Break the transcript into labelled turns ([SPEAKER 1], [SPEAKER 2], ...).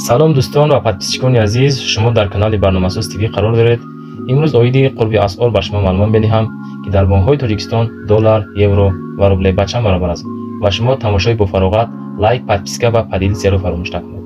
[SPEAKER 1] Салом, дӯстон ва подписчикони азиз! Шумо дар канали Барномасоз ТВ қарор доред. Имрӯз оиди қурби асъор ба шумо маълумот медиҳам, ки дар бонкҳои Тоҷикистон доллар, евро ва рубле ба чанд баробар аст. Ва шумо тамошои бофароғат, лайк, подписка ва поделиться ро фаромӯш накунед.